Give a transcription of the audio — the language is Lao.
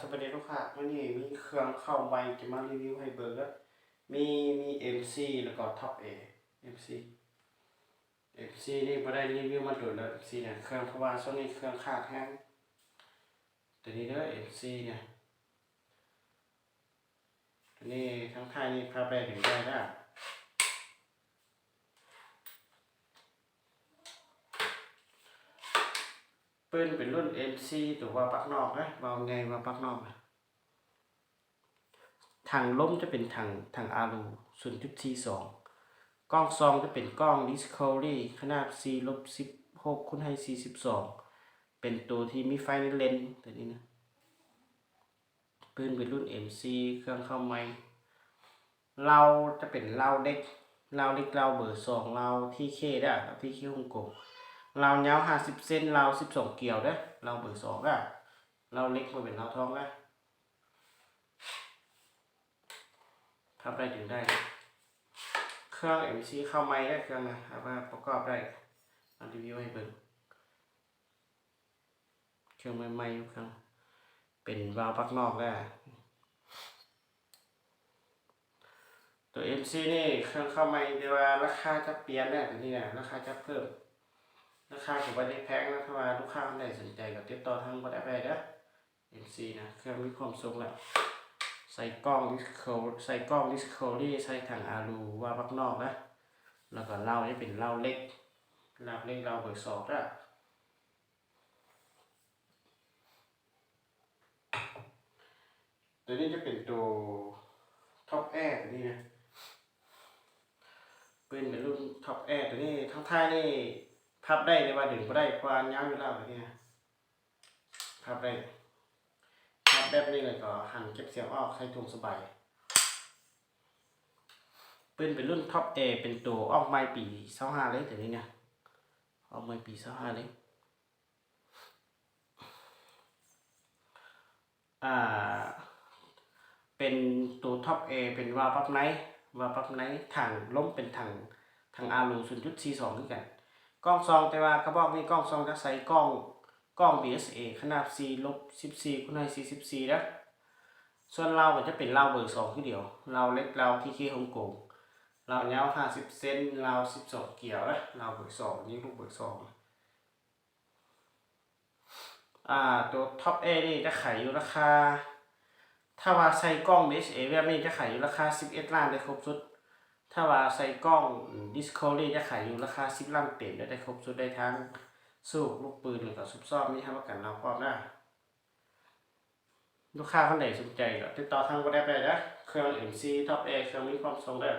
ສະບາຍດີລູກຄ້າ, ມື້ນີ້ມີເຄື່ອງເຂົ້າໃໝ່ຈະມາຣີວິວໃຫ້ເບິ່ງເດີ. ມີ ມີເອັມຊີ ແລ້ວກໍທັອບເອ ເອັມຊີ ເອັມຊີນີ້ບໍ່ໄດ້ຣີວິວມາດົນແລ້ວ ເອັມຊີນີ້ ເຄື່ອງ ເພາະວ່າຊ່ວງນີ້ເຄື່ອງຂາດແຮງ. ຕົວນີ້ເດີ ເອັມຊີນີ້ ຕົວນີ້ທັງທ້າຍນີ້ພັບໄດ້ດຶງໄດ້ເດີ. ປືນເປັນລຸ້ນເອັມຊີ ຕົວວາວປາກນອກເດີ, ວາວໃຫຍ່ ວາວປາກນອກ. ຖັງລົມຈະເປັນຖັງ ຖັງອາລູ ສູນຈຸດສີ່ສອງ. ກ້ອງສ່ອງຈະເປັນກ້ອງ Discovery ຂະໜາດສີ່ລົບສິບຫົກຄູນໃຫ້ສີ່ສິບສອງ ເປັນໂຕທີ່ມີໄຟໃນເລນ ຕົວນີ້ນະ. ປືນເປັນລຸ້ນເອັມຊີ ເຄື່ອງເຂົ້າໃໝ່. ເລົາຈະເປັນເລົາເຫຼັກ ເລົາເຫຼັກ ເລົາເບີສອງ ເລົາທີເຄເດີ ເລົາທີເຄຮົງກົງ. ເລົາຍາວຫ້າສິບເຊັນ ເລົາສິບສອງກຽວເດີ ເລົາເບີສອງເດີ. ເລົາເຫຼັກ ບໍ່ແມ່ນເລົາທອງເດີ. ພັບໄດ້ດຶງໄດ້ເດີ. ເຄື່ອງເອັມຊີເຂົ້າໃໝ່ເດີ ເຄື່ອງນະ ເອົາມາປະກອບໄດ້ ມາຣີວິວໃຫ້ເບິ່ງ. ເຄື່ອງໃໝ່ໆ ຢູ່ເຄື່ອງ ເປັນວາວປາກນອກເດີ. ຕົວເອັມຊີນີ້ເຄື່ອງເຂົ້າໃໝ່ ແຕ່ວ່າລາຄາຈະປ່ຽນເດີ ຕົວນີ້ນະ ລາຄາຈະເພີ່ມ. ລາຄາກໍບໍ່ໄດ້ແພງນະ, ຖ້າວ່າລູກຄ້າທ່ານໃດສົນໃຈກໍຕິດຕໍ່ທາງ WhatsApp ໄດ້ເດີ. ເອັມຊີນະ ເຄື່ອງມີຄວາມຊົງແລ້ວ. ໃສ່ກ້ອງ Disco ໃສ່ກ້ອງ Discovery ໃສ່ຖັງອາລູ ວາວປາກນອກນະ. ແລ້ວກໍເລົາຈະເປັນເລົາເຫຼັກ ເລົາເຫຼັກ ເລົາເບີສອງເດີ. ຕົວນີ້ຈະເປັນໂຕທັອບເອ ຕົວນີ້ນະ ປືນເປັນລຸ້ນທັອບເອ ຕົວນີ້. ທາງທ້າຍນີ້ພັບໄດ້ ແຕ່ວ່າດຶງບໍ່ໄດ້ ເພາະວ່າຍາວຢູ່ແລ້ວ ຕົວນີ້ນະ ພັບໄດ້. ພັບແບບນີ້ແລ້ວກໍຫັນເກັບສຽງອອກໃສ່ຖົງສະບາຍ. ປືນເປັນລຸ້ນທັອບເອ ເປັນໂຕອອກໃໝ່ປີຊາວຫ້າເລີຍ ຕົວນີ້ນະ ອອກໃໝ່ປີຊາວຫ້າເລີຍ. ອ່າ ເປັນໂຕທັອບເອ ເປັນວາວປັບໃນ ວາວປັບໃນ. ຖັງລົມເປັນຖັງ ຖັງອາລູ ສູນຈຸດສີ່ສອງ ຄືກັນ. ກ້ອງສ່ອງ ແຕ່ວ່າກະບອກນີ້ກ້ອງສ່ອງຈະໃສ່ກ້ອງ ກ້ອງ ບີເອສເອ ຂະໜາດສີ່ລົບສິບສີ່ຄູນໃຫ້ສີ່ສິບສີ່ເດີ. ສ່ວນເລົາກໍຈະເປັນເລົາເບີສອງຄືດຽວ ເລົາເຫຼັກ ເລົາທີເຄຮົງກົງ. ເລົາຍາວຫ້າສິບເຊັນ ເລົາສິບສອງກຽວເດີ ເລົາເບີສອງ ຍິງລູກເບີສອງ. ອ່າ ຕົວທັອບເອນີ້ຈະຂາຍຢູ່ລາຄາ ຖ້າວ່າໃສ່ກ້ອງ ບີເອສເອ ແບບນີ້ຈະຂາຍຢູ່ລາຄາສິບເອັດລ້ານໄດ້ຄົບຊຸດ. ຖ້າວ່າໃສ່ກ້ອງ Discovery ຈະຂາຍຢູ່ລາຄາສິບລ້ານເຕັມ ໄດ້ຄົບຊຸດ ໄດ້ທັງສູບລູກປືນ ແລ້ວກໍຊຸບຊອບ ມີຮັບປະກັນລາວພ້ອມນະ. ລູກຄ້າທ່ານໃດສົນໃຈກໍຕິດຕໍ່ທາງ WhatsApp ໄດ້ເດີ. ເຄື່ອງເອັມຊີທັອບເອ ເຄື່ອງມີຄວາມຊົງເດີ.